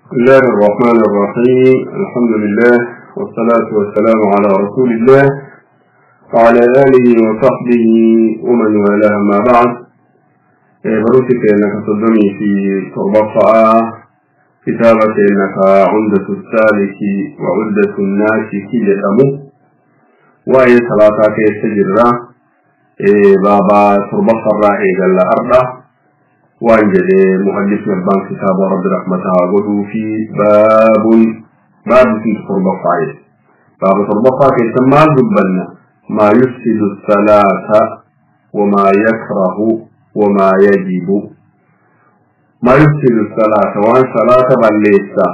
بسم الله الرحمن الرحيم. الحمد لله والصلاة والسلام على رسول الله وعلى آله وصحبه ومن والاه، ما بعد. بروتك أنك صدمي في تربطة كتابة أنك عمدة السالك وعدة الناس jedhamu waa'ee salaataa keessa jirra. Baaba torbaffarraa eegalla ardha. Waan jedhe muallifni abbaan kitaaba, rabbi rahmataa godhuu fi, baabun baabni sun torbaffaa jedhe. Baaba torbaffaa keessa maal dubbanna? ما يفسد الصلاة وما يكره وما يجب. ما يفسد الصلاة، waan صلاة balleessa،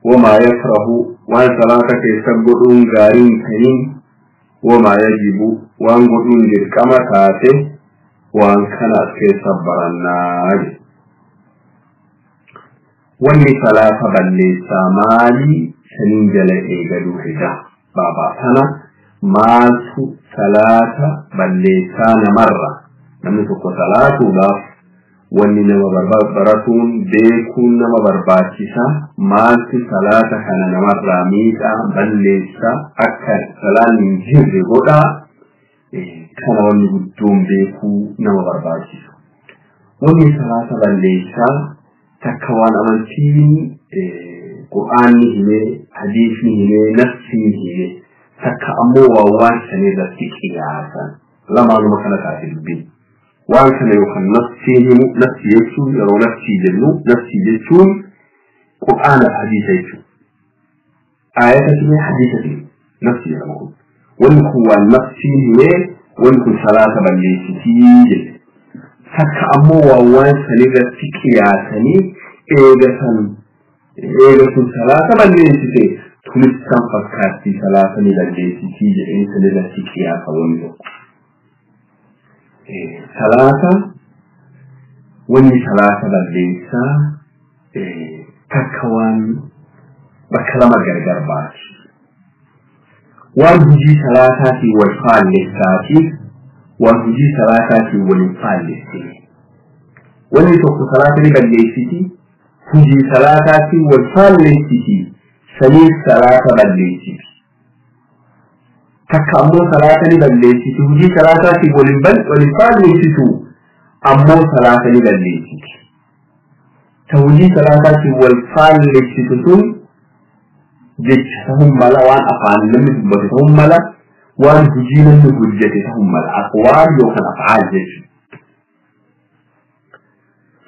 وما يكره، waan صلاة keessa godhuun gaariin ta'in، وما يجب، waan godhuun dirqama taate, waan kana as keessa barannaa. Wanni salaata balleessaa maali? Saniin jala eegaluu hida baabaa kana. Maaltu salaata balleessaa namarra? Namni tokko salaatuudhaaf wanni nama baratuun beekuun nama barbaachisa. Maaltu salaata kana namarraa miidhaa balleessaa, akka salaan hin jirre godhaa? Kana wanni guddoon beekuu nama barbaachisu. Wanni salaata balleessaa takka waan amantiin Qur'aanni himee, hadiisni himee, nafsiin himee, takka ammoo waan waan sanirratti qiyaasan. Lamaanuma kana taate dubbiin. Waan kana yookaan nafsiin himu. Nafsi jechuun, yeroo nafsii jennu, nafsii jechuun Qur'aana, hadiisa jechuudha. Aayata himee, hadiisa himee nafsi jedhama kun. Wanni kun waan nafsiin himee, wanni kun salaata balleessitii jedhe. Takka ammoo waan waan sanirratti qiyaasanii, eega san eega sun salaata balleessite, tunis san fakkaattii salaata ni balleessitii jedhanii sanirratti qiyaasa wanni tokko. Salaata, wanni salaata balleessaa takka waan bakka lama gargar baati. Waan hojii salaataatiin wal faallessaatiif waan hojii salaataatiin wal hin faallessine. Wanni tokko salaata ni balleessiti, hojii salaataatiin wal faallessiti, saniif salaata balleessiti. Takka ammoo salaata ni balleessiti, hojii salaataatiin wal hin faallessitu, ammoo salaata ni balleessiti. Ta hojii salaataatiin wal faallessitu sun jecha ta'uun mala, waan afaan namni dubbate ta'uun mala, waan hojii namni hojjete ta'uun mala, aqwaal yookaan af'aal jechuudha.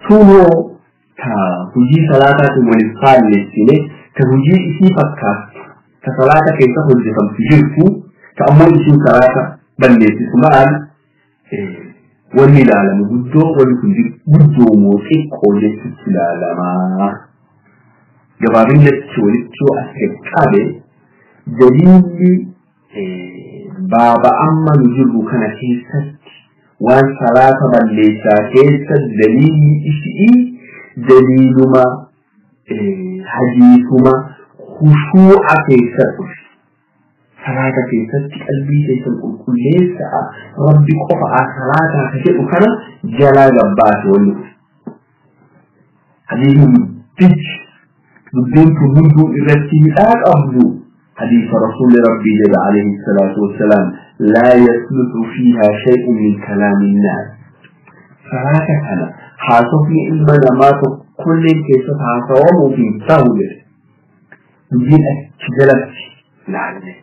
Sunoo ta hojii salaataatiin wal hin faallessine, ta hojii isii fakkaattu, ta salaata keessa hojjetamtu jirtu, ta ammoo isiin salaata balleessisu maal? Wanni ilaalamu guddoo, wanni kun guddoo moo xiqqoo jechutti ilaalamaa. Gabaabinatti walitti yoo as qabe, daliilli baaba amma nu jirru kana keessatti waan salaata balleessaa keessa daliilli isii daliiluma hadiisuma khushuu'a keessa dhufe. Salaata keessatti qalbii keessan qulqulleessaa, rabbi qofa salaataa ka jedhu kana jalaa gabbaase wanni dhufe. Hadiisni guddichi dubbiin tun hunduu irratti hidhaa qabdu حديث رسول ربي جل عليه الصلاة والسلام: لا يصلح فيها شيء من كلام الناس. صلاة كان حاسفني إما نمات كل كيس حاسوم في تهوجر دين أكجلت لعله.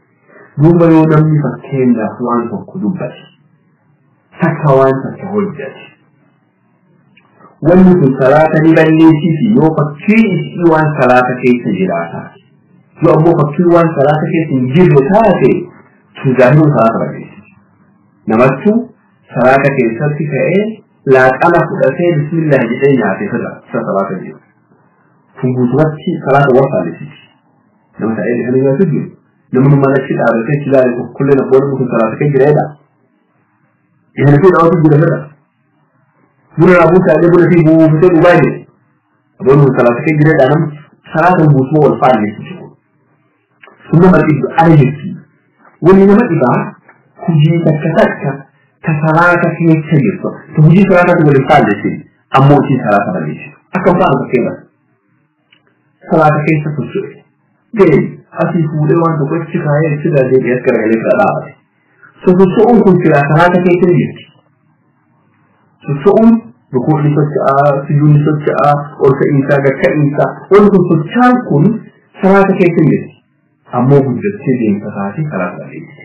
دوبا yoo namni fakkeenyaaf waan tokko dubbate, takka waan takka hojjate, wanni kun salaata ni balleessiti yoo fakkii isii waan salaata keessa jiraata. Yoo ammoo fakkii waan salaata keessa hin jirre taate, tun zaahiruun salaata balleessiti. Namattu salaata keessatti ka'ee laaqana fudhatee bismillah jedhee nyaate fedha isa salaata jiru. Kun guutumatti salaata waan faallessiti. Nama ta'ee kan nyaatu jiru. Namni mana achi dhaabatee achi ilaale tokkollee abboon kun salaata keessa jira jedha. Ihana fi dhaawatu jira fedha. Buna naa buusaa illee buna fi buufatee dhugaa jira. Abboon kun salaata keessa jira jedha, nama salaata guutuu wal faallessiti. Sun nama dhibba ala jirti. Wanni nama dhibaa hojii takka takka ta salaata keessa jirtu. Ta hojii salaataatti wal hin faallessin, ammoo ishii salaata balleessitu. Akka faana fakkeenyaaf. Salaata keessa socho'e. Deemi asii fuudhee waan tokko achi kaayee achi deebi'ee as garagalee bira dhaabate. Sosocho'uun kun silaa salaata keessa ni jirti. Socho'uun rukuu'ni socho'aa, sujuudni socho'aa, ol ka'iinsaa, gad ka'iinsaa wanti kun sochaan kun salaata keessa ni jirti. Ammoo guddattee deemsa taate salaata balleessite.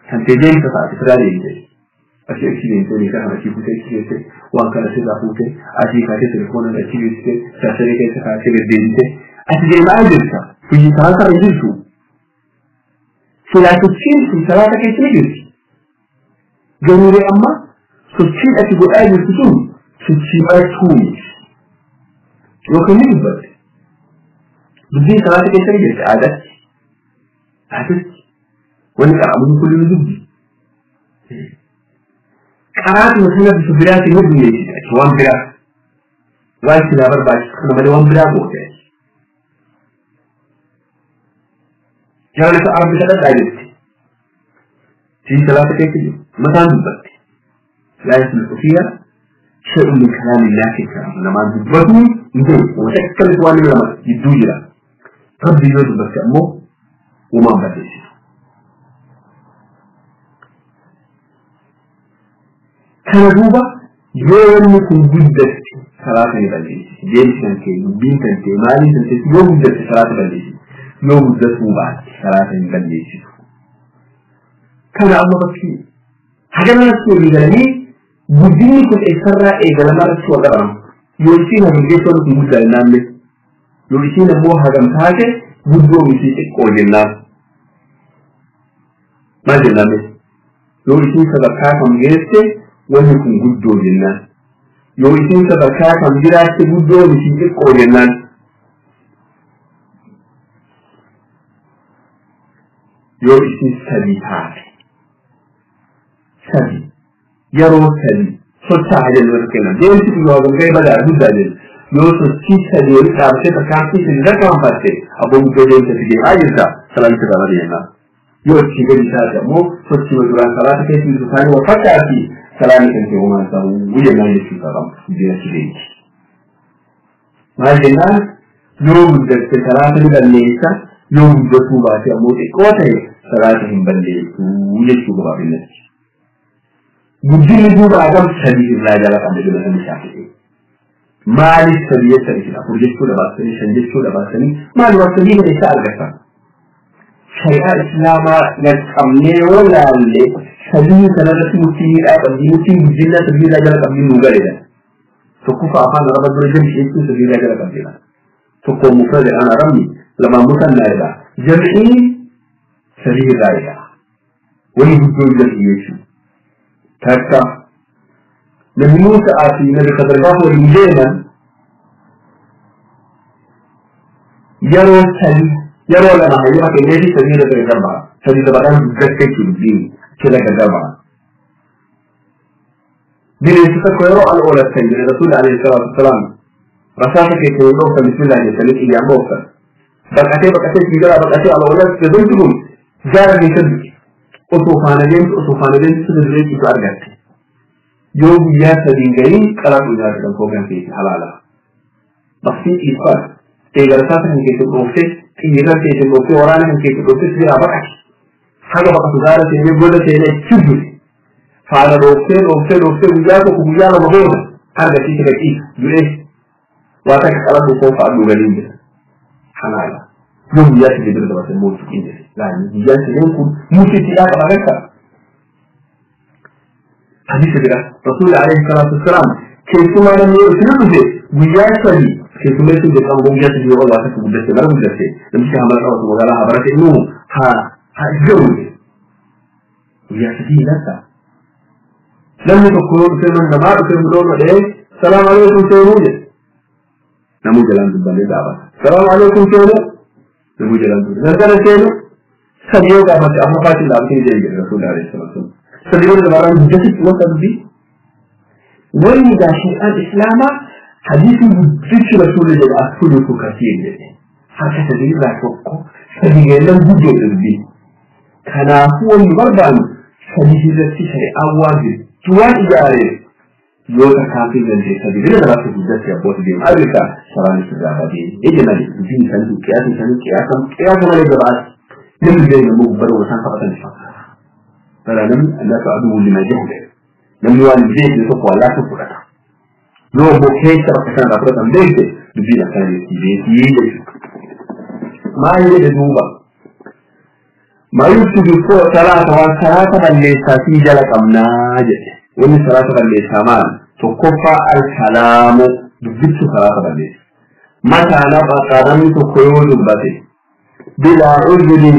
Kan ta'e deemsa taate firaa deemte. Asii achi deemtee meeshaa kana asii fuutee achi geessite waan kana sirraa fuutee asii kaatee telefoona achi geessite chaarjarii keessa kaatee gad deebite ati deemaa jirta. Hojii salaata irra hin jirtu. Silaa sochiin sun salaata keessa ni jirti. Garuu amma sochiin ati godhaa jirtu sun sochii martuu miti. Yookiin ni dubbatte. Dubbiin salaata keessa ni jirti aadaatti. Aadaatti. Wanni qara'amu kun ni dubbi. Qaraatuma sana bifa biraatiin ni dunyeessite waan biraa. Waan silaa barbaachisu kana malee waan biraa goote. Jaalala arabbi kadhadhaa jirti. Sii salaata keessa jiru mataan dubbatti. Laa yasluhu fiihaa shay'un min kalaamillaa keessa namaan dubbatu hin jiru. Wanta akkamitti waan nama lama gidduu jira. Rabbi yoo dubbatte ammoo uumaan balleessitu. Kana duuba yoo wanni kun guddatte salaata ni balleessiti. Deemsi kan kee, dubbiin kan kee, maaliin kan kee yoo guddatte salaata balleessiti. Yoo guddatuu baatte salaata hin balleessitu. Kana amma bakki hagamatti walii galanii guddinni kun eessarraa eegalama irratti wal dhabama. Yoo isiin hagam geessu wanni kun guddaa jennaan yoo isiin ammoo hagam taate guddoo miti xiqqoo jennaan. Maal jennaan yoo isiin sadarkaa kam geesse wanni kun guddoo jennaan. Yoo isiin sadarkaa kam jiraatte guddoo miti xiqqoo jennaan. Yoo isiin sadii taate sadi yeroo sadi socho'aa jennu irra kennan deemsi kun yoo hagam ga'e badaa guddaa jennu yoo sochii sadi walitti dhaabbatee tarkaanfii sadi tarkaanfatte abboo guddoo deemsa si deemaa jirta salaanni sirraa bade jennaan. Yoo achii gadi taate ammoo sochii duraan salaata keessa jirtu isaanii wal fakkaatti salaanni kan ta'e uumaan ta'uu jennaan jechuu qaba guddina si deemti. Maal jennaan yoo guddatte salaata ni balleessa yoo guddatuu baate ammoo xiqqoo ta'e salaata hin balleessu jechuu gabaabinatti. Guddinni duuba hagam sadii irraa jala qabne jala sanii shaafii. Maaliif sadii jettanii isin afur jechuu dhabaatanii shan jechuu dhabaatanii maal waan sadii kana isaa argattan? Shari'aa Islaamaa qaqqabnee yoo laalle sadii kanarratti murtii miidhaa qabdi murtiin guddinaa sadii irraa jala qabdi nuu galeedha. Tokkoffaa afaan Arabaa dura jam'i jechuun sadii irraa jala qabdidha. Tokko mufrad jedhaan Arabni lamaan musannaa jedha. Jam'iin sadii irraa jedha. Wani guddoo jam'i jechuudha. Takka Nabi Muusaa fi Nabi Khadar gaafa waliin deeman yeroo sadi yeroo lama hayyama kenneefi sadii irra gargar ba'a. Sadii dabalaan guddatte jechuudha dubbiin achirra gargar ba'a. Bineensi tokko yeroo al oolattan jedhe Rasuulli alayhi salaatu wassalaam rasaasa keessa yoo dhooftan bismillah jettanii xiyyaan dhooftan. Baqatee baqatee fiigalaa baqatee al oolatti jedhamti kun gaara keessa du'e. Osoo faana deemtu osoo faana deemtu sirra dureessitu argatte. Yoo guyyaa sadiin gahiin qalaquu nyaata kan foon kan keessa halaala. Maqsii dhiibbaa eegala isaa kan keessa dhooftee xiyyeerra keessa dhooftee waraana kan keessa dhooftee sibiraa baqate. Haga baqatu gaara seenee gola seenee achi du'e. Faana dhooftee dhooftee dhooftee guyyaa tokko guyyaa lama booda argatiisa gaqiisa du'ee waa takka qalaquu foon fa'a dhuganii jira. Halaala. Yoo guyyaa sadii bira dabarse immoo tuqiin jira. Laani guyyaan sadeen kun murtiittiidhaa qaba agarta. Hadiisa bira Rasuulli alayhi salaatu wassalaam keessumaa namni yoo isin dhufe guyyaa sadii keessummeessuun dirqama guyyaa sadii yoo ol akka guddatte mara guddatte namtichi hamara qabatu magaalaa haa barate innuu haa haa gahu guyyaa sadii hin Namni tokko yoo dhufe mana namaa dhufe muloon dhee salaam alaykum seenuu jedhe. Namuu jalaan dubbannee dhaabata. Salaam alaykum seenuu namuu jalaan dubbannee gargara seenuu sadi yoo gaafate afurfaatiin dhaabbatee deebi'e jedhe Rasuulli alayhi salaatu wassalaam. Sadi yoo dabaraan guddatitti wanta dubbii. Wanni gaa shari'aan Islaamaa hadiisni guddichi Rasuulli jedhe as-sulusu kasiir jedhe. Harka sadii irraa tokko sadii geellan guddoo dubbii. Kanaafuu wanni barbaannu sadii irratti shari'aan waan jirtu waan ijaareef Yoo tarkaanfii dandeessa dibina namaatti guddatti abbootii deemu argita saraan sirraa badee ejjemani dubbiin isaanii qiyaasa isaanii qiyaasa qiyaasa malee gabaati namni illee immoo gubbaroo isaan taphatan fakkaata. Bara namni allaka aduu lima jahle namni waan hin beekne tokko allaatu fudhata. Yoo immoo keessa bakka sanarraa fudhatan beekte dubbiin akkana jetti beekii jechuudha. Maal jedhe duuba? ما يفسد صلاة وصلاة balleessaa fi jala qabnaa jedhe. Wanni salaata balleessaa maal? Tokkoffaa alkalaamu dubbichu salaata balleessa. Mataa nafaqa namni tokko yoo dubbate bilaa uzrin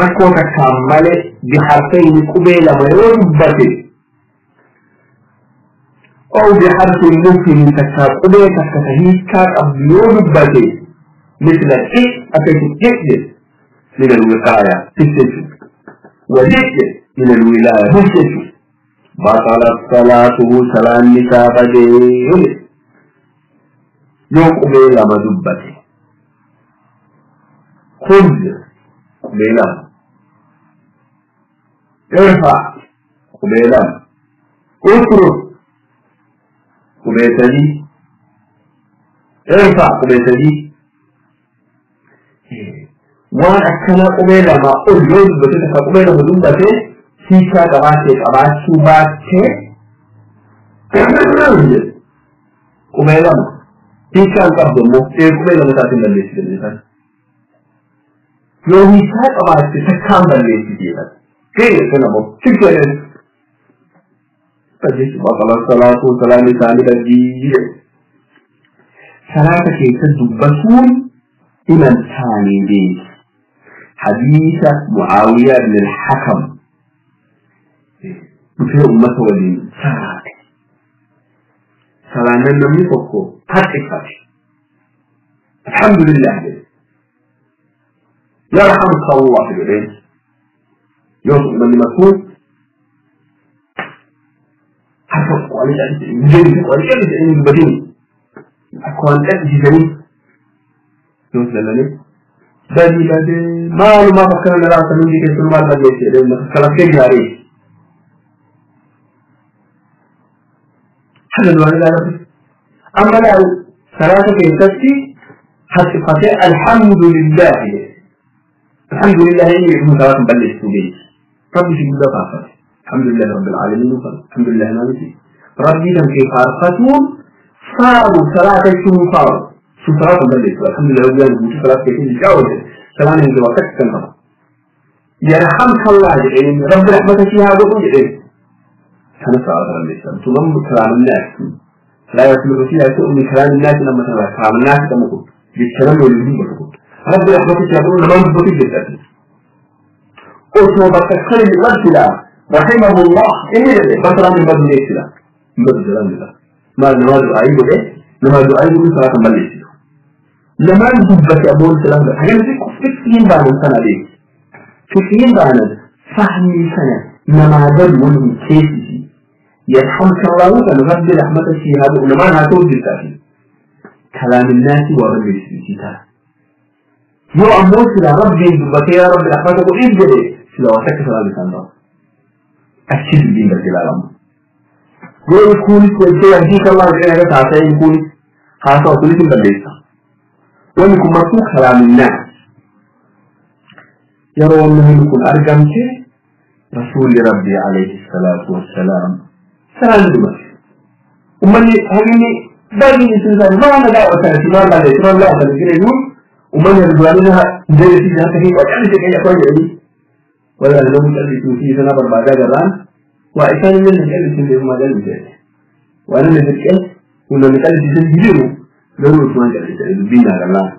rakkoo takkaan malee biharfayni qubee lama yoo dubbate أو بحرف مفهم takkaa qubee takka ta hiikkaa qabdu yoo dubbate مثل إيه أكيد إيه من الوقاية تكتشف ولئ من الولاية تكتشف بطلت صلاته سلام نسابته يوم قبيلة ما دبته خذ قبيلة ارفع قبيلة اترك قبيلة ارفع قبيلة waan akkana qubee lama ol yoo dubbate takka qubee lama dubbate hiikaa qabaatee qabaachuu baattee qubee lama hiikaa hin qabdu immoo ee qubee lama isaatiin balleessi jedhan yoo hiikaa qabaatte takkaan balleessi jedhan ga'e sun ammoo sikkeen baqala salaatu salaam isaanii badii salaata keessa dubbatuun iman taanii beeki حديث معاوية بن الحكم في أمته ولين سرعة سلاما لم يفكه حقيقة الحمد لله يرحمك الله في العلم يوصل من المفهوم حفظ عليك عليك البدين أكوان أجزني يوصل لنا بدي بدي ما ما فكرنا لا تنودي كيف ما بدي شيء لأن فكرنا كيف جاري هذا الوالد لا أما لا ثلاثة كيستي حتى فتاة الحمد لله الحمد لله إني ثلاثة بلشت به ربي في جدا فافت الحمد لله رب العالمين الحمد لله مالتي ربي لم كيف عرفتهم صاروا ثلاثة صاروا شو صلاة بلش الحمد لله رب العالمين صلاة كيف يجاوز سلام عند وقت كنا يرحمك الله يعني رب رحمتك فيها بقول إيه كان صلاة بلش تضم كلام الناس لا يسمع فيها سوء من كلام الناس لما تسمع كلام الناس كما قلت بالكلام والذي بقول رب رحمتك يقول لما بقول جدا أسمع بتكلم الوجه رحمه الله إيه مثلا من بدل لا بدل لا ما نواز عيبه إيه نواز عيبه صلاة بلش لما دبت أبو السلام حاجة دي فكرين بعد سنة ليه فكرين بعد فهمي سنة لما دل من كيسي يرحمك الله وكان رب رحمتك في هذا ولما هاتوج التأثير كلام الناس ورب السيسي يو أموت إلى ربي دبت يا رب رحمتك وإيه جدي لو أتك سلام سنة أكيد الدين بالجلال يقول كل شيء يهديك الله وإنك تعطيه يقول هذا كل شيء بالليسة وإنكم مرتوك كلام الناس يروا أنه يكون أرقمت رسول ربي عليه الصلاة والسلام سلام دمش ومن هذه باقي إنسان ما أنا دعوة سنة ما لا ما لا سنة يقول ومن يرجعونها زي في هذا هي وكان شيء يقول لي ولا لو تلبسوا في سنة بعد جران وإنسان من يلبس اللي ما جل وأنا نذكر ولا نتلبس الجيرو لو عثمان جل بينا الله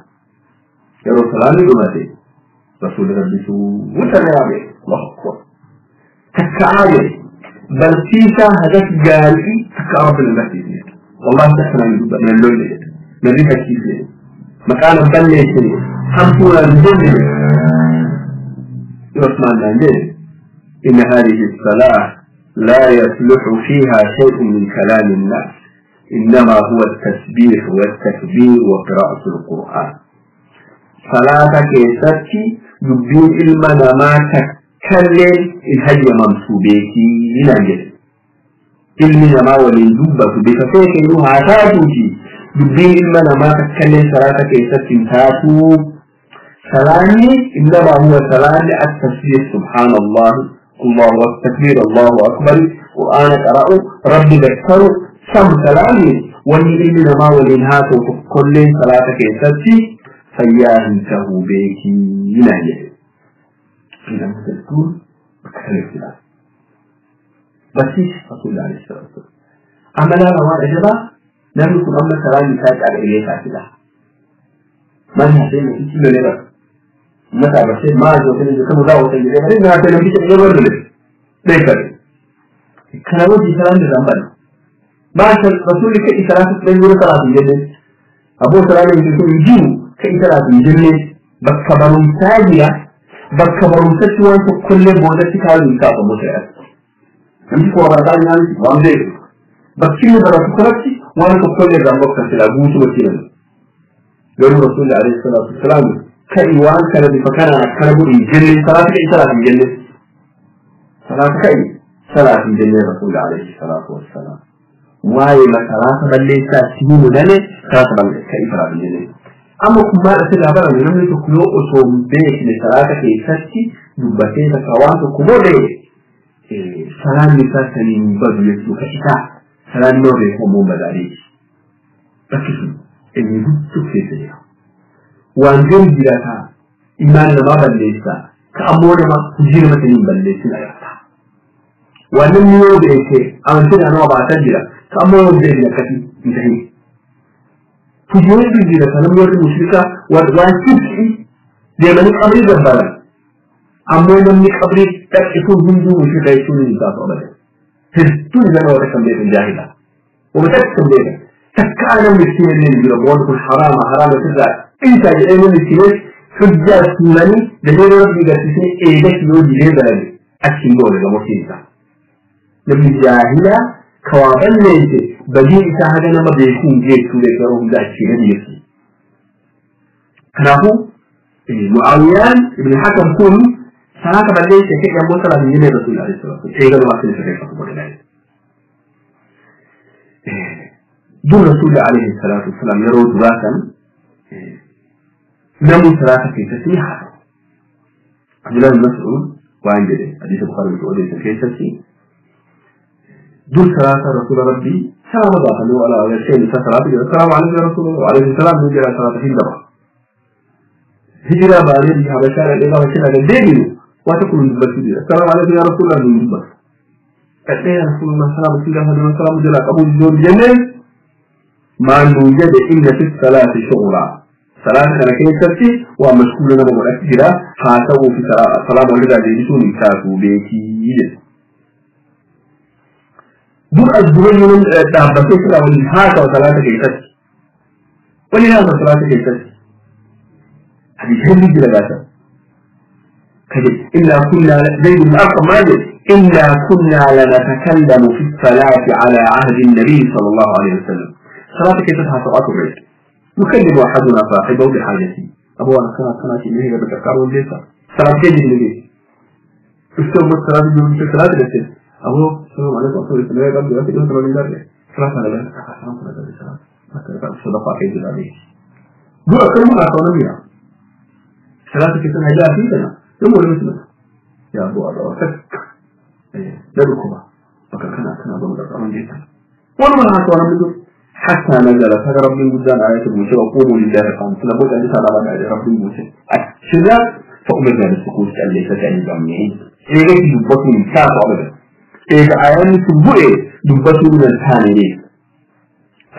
يا رسول الله رسول ربي وتنابي الله أكبر تكعاية بل فيك هدف جاري تكعرف المسجد والله تحسن من اللون نبيها كيف مكان بلي خمسون الجنة عثمان دانجل إن هذه الصلاة لا يصلح فيها شيء من كلام الناس إنما هو التسبيح والتكبير وقراءة القرآن صلاة كيستي دبين إلما ما تكلم الهجي منصوبيكي لنجل Ilmi namaa waliin dubbatu bifa feekenuu haa taatuuti dubbiin ilma namaa takkallee salaata keessatti hin taatu. Salaanni innamaa huwa salaanni at-tasbiih subhaanallah Allahu akbar Allahu akbar qur'aana qara'u rabbi dhakkaru sam salaanni wanni ilmi namaa waliin haa ta'u tokkollee salaata keessatti fayyaa hin ta'uu beekii naan jedhe. Nama hedduun bakka kanatti ilaala. Barsiisa Rasuulli alayhi salaatu wassalaam. Amma laala waan ajabaa namni kun amma salaanni isaa caalaa taasisa. Maal haasa'e namtichi lolee bara. Uummata abarsee maal gootanii jiru kamuu raawwatan jedhee malee nyaata namticha dhiyoo bara lole. Beekame. Kana hojii salaanni irraan bana. Maal Rasuulli ka'ii salaatu fudhanii yeroo salaatu hin jenneen. Aboo salaanni hin jiru hin jiru ka'ii salaatu hin jenneen. Bakka barumsaa jira. Bakka barumsatti waan tokkollee boodatti kaayuu hin taatu aboo shari'aatti. Namni kun barataa nyaanni waan beeku. Bakki inni baratu kanatti waan tokkollee irraan bakka silaa guutumatti nama. Garuu Rasuulli alayhi salaatu wassalaam ka'i waan kana bifa kanaan akkana godhi hin jenne salaata ka'i salaatu hin jenne. Salaata ka'i salaatu hin jenne Rasuulli alayhi salaatu wassalaam. Waa'ee salaata balleessaa si himu malee salaata balleessaa ka'i salaatu hin jenne. Amma kun maal asirraa barame namni tokko yoo osoo hin beekne salaata keessatti dubbatee takka waan tokko godhe salaanni isaa saniin hin badu jechuu ka isaa salaanni yoo beeku ammoo badaalee bakki sun inni guutuu keessa jira. Waan gari jiraata imaan namaa balleessa ka ammoo nama hojii nama saniin balleessin agarta. Waan namni yoo beeke amantii nama baataa jira ka ammoo yoo beekne akkasii hin tahin. Hojii jira ka namni warri mushrikaa waan shirkii deemanii qabrii gabbaran. Ammoo namni qabrii dhaqisuun hunduu mushrika jechuun hin taatu abadan. Hedduun nama warra kan beekan jaahila. Wama takka kan beekan. Takka namni itti himee hin jiru wanti kun haraama haraama sirraa dhiisaa jedhee namni itti himee hujjaa himanii dafee rabbii garsiisee eegatti yoo didee barame achi hin goone gamoo isaa. Namni jaahila ka waa balleesse badii isaa haga nama beekuu hin geessu beeku yeroo hunda achi gadi jechuudha. Kanaafuu Mu'aawiyaan ibn Hakam kun salaata balleesse ka'e ammoo salaata hin jenne Rasuulli alayhi salaatu wassalaam eegaluu akka inni sirreeffatu godhe laayee. Dur Rasuulli alayhi salaatu wassalaam yeroo duraa san namni salaata keessatti ni haasa'u. Abdullah bin Mas'ud waan jedhe hadiisa Bukhaarii fi odeessan keessatti dur salaata Rasuula Rabbii salaama gaafannoo ala agartee isaa salaata jedha salaamu alaykum ya Rasuulallah wa alaykum salaam ni jedha salaata hin daba. Hijiraa baanee biyya Habashaa dhaqee gaafa shirraa gad deebinu waa tokko nu dubbachuu jira. Salaamu alaykum ya Rasuulallah nu dubbatu. Dhaqee ya Rasuulallah salaama si gaafa salaamu jalaa qabuu ijoon jenneen maal nuun jedhe inna fi salaati shughulaa. Salaata kana keessatti waa mashguula nama godhatti jira haa ta'uu fi salaama walirraa deebisuun hin taatu beekii jedhe. Dur as durayyuu namni dhaabbatee sirraa waliin haasawa salaata keessatti. Waliin haasawa salaata keessatti. Hadiisa hedduu jira gaasa. إنا كنا زيد بن أرقم ماجد إنا كنا لنتكلم في الصلاة على عهد النبي صلى الله عليه وسلم. صلاة كيف تحصلات الرجل نكلم أحدنا صاحبه بحاجته أبو أنا كنا كنا شيء هي بتذكر وليس صلاة كيف النبي استوى الصلاة يوم صلاة الرسول أبو السلام عليكم ورحمة الله وبركاته صلاة على النبي صدقة كيف النبي دو أكلم على النبي صلاة كيف هي فينا يوم المسلم يا أبو الله فك لا بكر كنا كنا بمدر أمن جيتا وأنا ما هاتوا أنا من حتى نزلت هذا ربي قدام آية الموسى وقوموا لله قانتين لابد أن يسأل على ربي موسى أكشنا فأمرنا بالسكوت أن ليس كأن يجمعين إيه دبتني من ساعة أبدا إيه آيان سبوئة دبتني من الثاني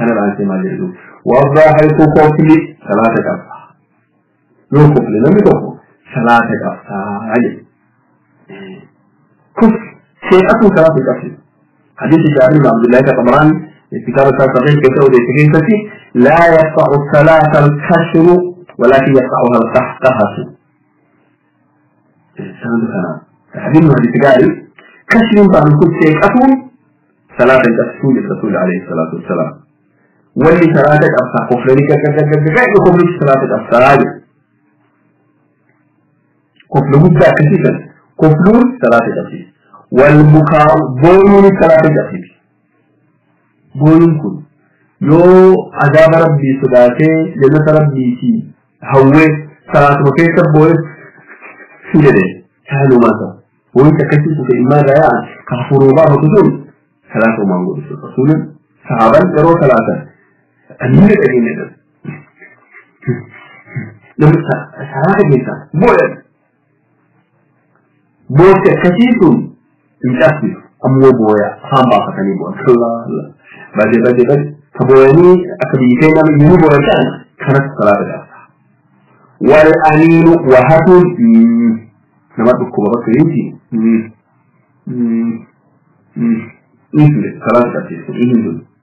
أنا بعد ما جئت والظاهر كفل ثلاثة أفعال لو كفل لم يكفل ثلاثة أفعال كفل شيء أكو ثلاثة أفعال حديث جابر بن عبد الله الطبراني في كتاب الصحيح كتاب لا يقطع الصلاة الكسر ولكن يقطعها القهقهة. حديث حديث قال كسر بعد كل شيء أكو ثلاثة أفعال للرسول عليه الصلاة والسلام واللي ثلاثة أفعال كفر كفر ثلاثة أفعال كفر مدة كثيرا كفر ثلاثة أفعال والبكاء ظلم ثلاثة أفعال Booyuun kun yoo azaaba rabbii sodaatee jannata rabbiitii hawwee salaatuma keessa booye jedhe saalumaa ta'u. Booyinsi akkasii kufe ilmaan irraa yaa'an ka hafuuruu baafatu sun salaatumaan godhu. Rasuulin sahaaban yeroo salaatan anniira dhageenya jedhan. Namni salaata keessaa booyan. Boosti akkasii sun hin cabsisu ammoo booya afaan baafatanii boo'an. Badee badee badee ka booyanii akka biyyi keenya iyyuu booyan ta'an kanas salaata gaafata. Wal aniinu wahatuun nama dhukkuba bakka hiiti salaata cabsisu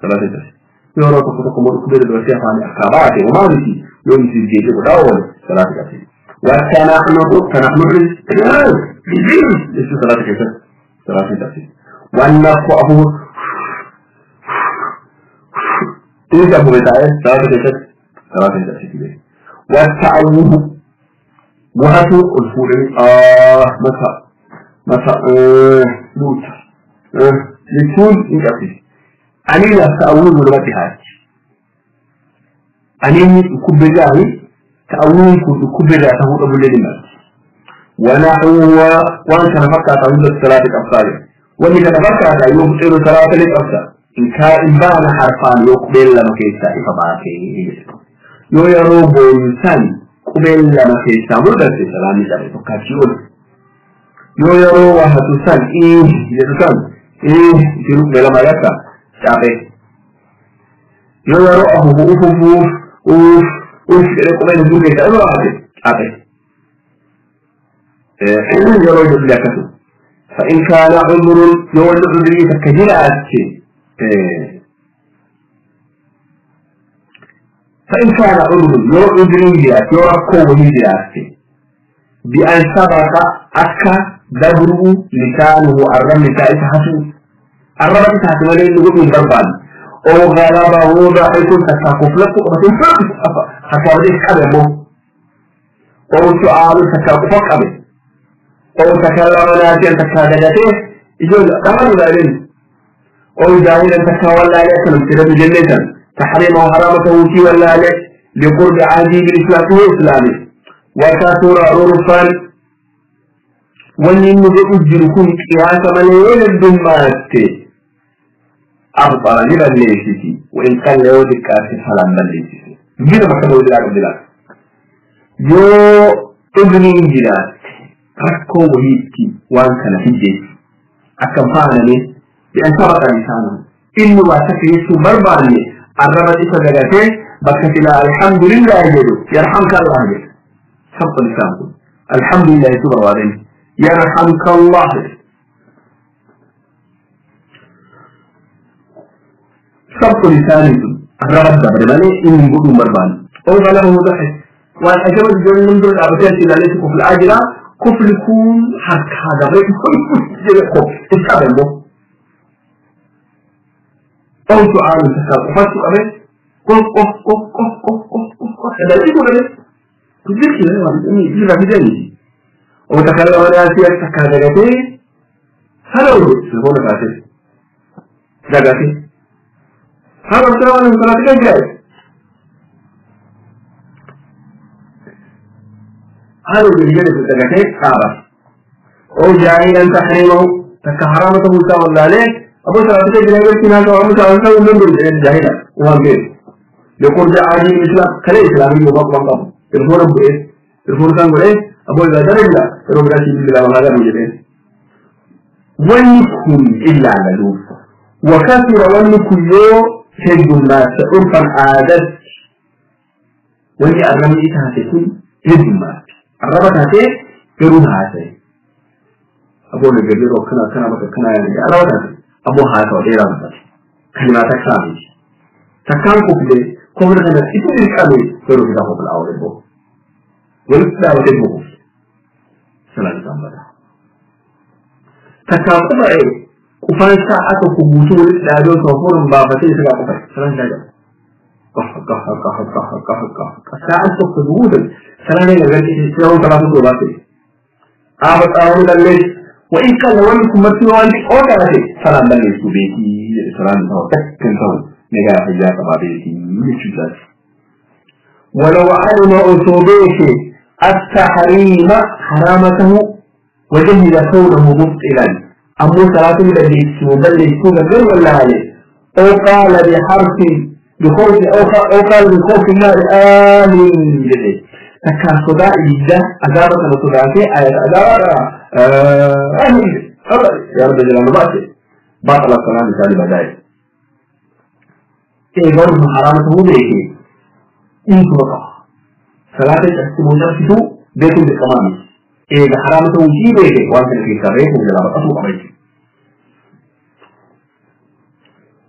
salaata cabsisu. Yeroo tokko tokko immoo dhukkubee dabarsee afaan akka baate homaa miti yoo miti geejjibu godhaa oole salaata cabsisu. والتنحنح تنحنح ليس صلاة كيف صلاة تفسير والنفخ أبو تلك أبو بتاعه صلاة كيف صلاة تفسير والتعوه وهاتو الفول مسا مسا لوت لتون إنك أني التعوه ولما تهاج أني كبراه تأويل كبر تهو أبو الليل ونحوه وأن تنفكر تعويل الصلاة الأفضل واللي تنفكر يبطل صلاة الأفضل إن كان بان حرفان يقبل لما كيسا إفباكي يو يروب إنسان قبل لما كيسا مدرس سلامي جاري فكاتيون يو يرو وحتسان إيه يتسان إيه يتلوك بلما يكا شعبي يو يرو أهو أوف أوف أوف أوف قبل الدنيا كأنه عادي يرى لكته فإن كان عذر يولد عذري فكجلات فإن كان عذر يولد عذري يرى قوه جلات بأن سبق أكا دبره لسانه الرمل تائسه الرمل تائسه ولين نقول من ضربان أو غلبه ضحك تكاكف لك حتى وديك أبه أو سؤال تكاكف أبه أو تكلم ناسيا تكادته يقول دخل ذلك أو جاهلا تكاولى عليه سلم جنة تحريمه وحرامته في ولا عليه لقرب عهده بالإسلام هو إسلامي وكثر عرفا ولن يجركم قياس مليون الدمات أبطل لبليسيتي وإن قال له ذكاس حرام بليسيتي جينا ما كانوا يدعون بلاد يو ابني جلات rakkoo wahiitti waan kana hijjeessu akkam faaname bi'an sabaqa lisaanahu inni waa takka jechuu barbaanne arraba isa dagatee bakka silaa alhamdulillahi jedhu yarhamka allah jedhu sabqa lisaan kun alhamdulillahi jechuu barbaadani yarhamka allah jedhu sabqu lisaanii sun arraba dabre malee inni godhuu barbaanne oo galabahu daxe waan ajaba ijoolleen dura dhaabatee as ilaaleetu kufla'aa jira كفل كون حتى هذا غير كل استقبل أو سؤال تسأل وفاتوا أبي قف قف قف قف قف قف قف قف هذا إيه ولا إيه؟ تذكر كذا إيه لا بدني وتكلم ناسيا تكادرتي هذا هو هو نفسه دقتي هذا هو أنا مثلا جاي هذا اللي جلس الدقتين خابر أو جاهلا تحريمه تكحرامته سوى عليه أبو سلامة جل جلاله ناس وأبو سلامة من جاهلا وهم غير يقول جاء الإسلام كلا إسلامي يبقى بقى الفور بإيه الفور كان بإيه أبو إذا درجة يروح راشد بالله وهذا بيجي ولكم إلا ملوك وكثر ولكم يو شد الناس عرفا عادت ولي أرمي تهتكون شد الناس الربط هاتي يروح هاتي أبو نجري روكنا كنا بكنا يعني الربط هاتي أبو هاتي ودير ربط كلمات كامل تكان كوبلي كوبلي كنا إيش كامل يروح كده هو بالأول بو ولسه أول بو سلام سلام تكان كوبلي كوفان ساعة كوبوتو ولسه أدو سوفور مبابتي سلا كوبلي سلام سلام قح قح قح قح قح قح ساعة كوبوتو سلام عليكم سلام سلام سلام آبت آمن الليل وإن كان لكم مرتي وأنت أوكي سلام بليس بيتي سلام هو تكن تو نجا حجاب بابيتي مش ولو علم أصوبيك التحريم حرامته وجهل كونه مبطلا أمو صلاة الذي بل يكون غير ولا عليه أو قال بحرف بخوف أو قال بخوف النار آمين جدي تكا صداع إذا أدارة الصداع آية أدارة آمين يا رب جلال باتي بطل الصلاة مثال بداية إيه برضه حرامته بيه إيه بقى صلاة تحسبون نفسه بيكون بالتمام إيه حرامته وجيبه وأنت في كريه ولا بقى قبيته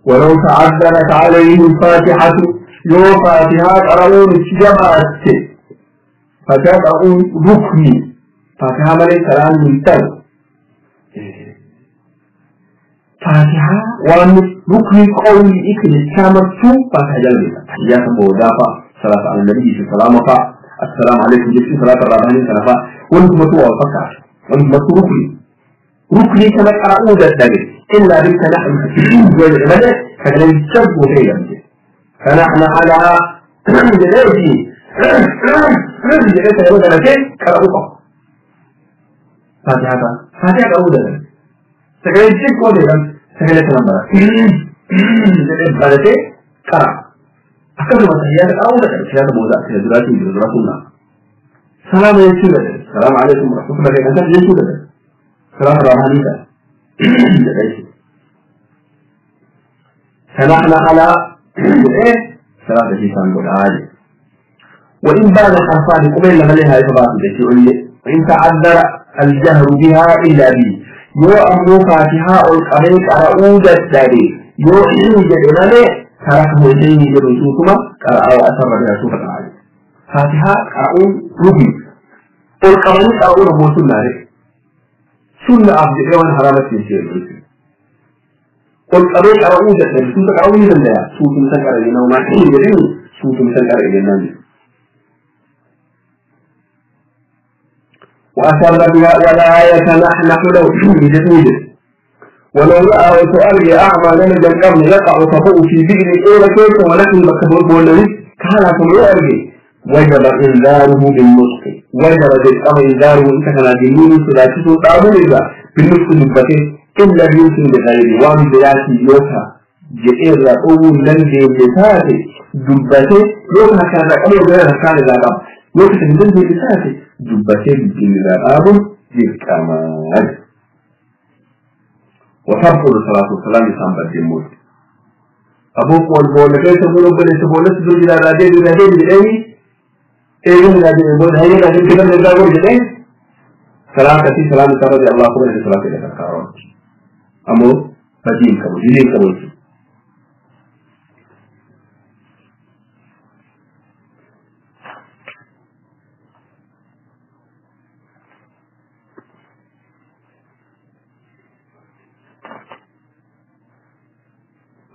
ولو تعذرت عليه الفاتحة يو فاتحة قرؤون الجماعة فاتحة قرؤون ركني فاتحة ملي سلام من فاتحة وان ركني قولي إكل الشامرتو فاتحة جلبها تحيات بودافة صلاة على النبي صلى الله عليه وسلم السلام عليكم جبتي صلاة الرابعين سنفا وانتم متوى الفكر وانتم متوى ركني ركني كما قرؤون الدليل إلا بك نحن والعبادة فكان يتشبه فيها فنحن على جلالتي جلالتي يقول أنا كيف كرأوك فاتحة فاتحة أولا فكان يتشبه فيها فكان يتنبرا جلالتي كرأ أكثر ما تحيات أولا تحيات بوزاء تحيات بوزاء سلام يسوع السلام عليكم ورحمة الله وبركاته سلام الرحمن فنحن على إيه صلاة الشيطان عادي وإن بعد حرفان قبل لما لها إثبات الشيء وإن تعذر الجهر بها إلا به يو أمو فاتحة القريق رؤود التاريخ يو إن جدنا تركه إليه جرسوكما قرأ وأسر بها سورة العالي فاتحة قرؤون ربي القريق رؤون هو سنة سنة أفضل إيوان حرامة الشيء قل قريت أرؤوجة سوتك أرؤوجة لا سوت مثل أرؤوجة وما حين يدعو سوت مثل أرؤوجة وأسر بها ولا يتنحنح له جدوده ولو رأى وتؤري أعمى لنا القرن يقع طبعه في بئر إلى كيف ونحن مكبر بولوي كان يؤري وجب إنذاره بالنطق وجب بالأمر إنذاره إنت كان دينه ثلاثة تعبيرا بالنطق دبته إلا يمكن بغيره وان بياتي يوكا جئر رأوه لنجي بساتي دبته يوكا كان رأوه غير كان ذابا يوكا تنزل بساتي دبته بالذاباب بالكمال وتبطل الصلاة والسلام يسام بدي أبوك والبولة كيف تقولوا بلي تقولوا تزوج إلى رادين رادين بالأي إيه رادين بقول هاي رادين كده من الدار وجدين سلام كثير سلام ترى الله قبل الصلاة إلى الكارون أمو بدين كبو دين كبو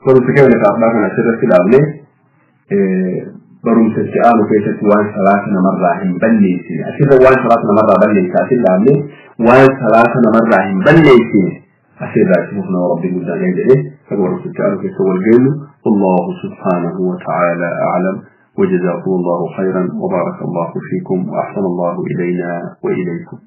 barumsa keenya kaafnaa kana asirratti dhaabne barumsa itti aanu keessatti waan salaata namarraa hin balleessine asirra waan salaata namarraa balleessa asirra dhaabne waan salaata namarraa hin balleessine asirraa itti fufna rabbiin guddaan jedhe akka barumsa itti aanu keessa wal geenyu والله سبحانه وتعالى أعلم وجزاكم الله خيرا وبارك الله فيكم وأحسن الله إلينا وإليكم.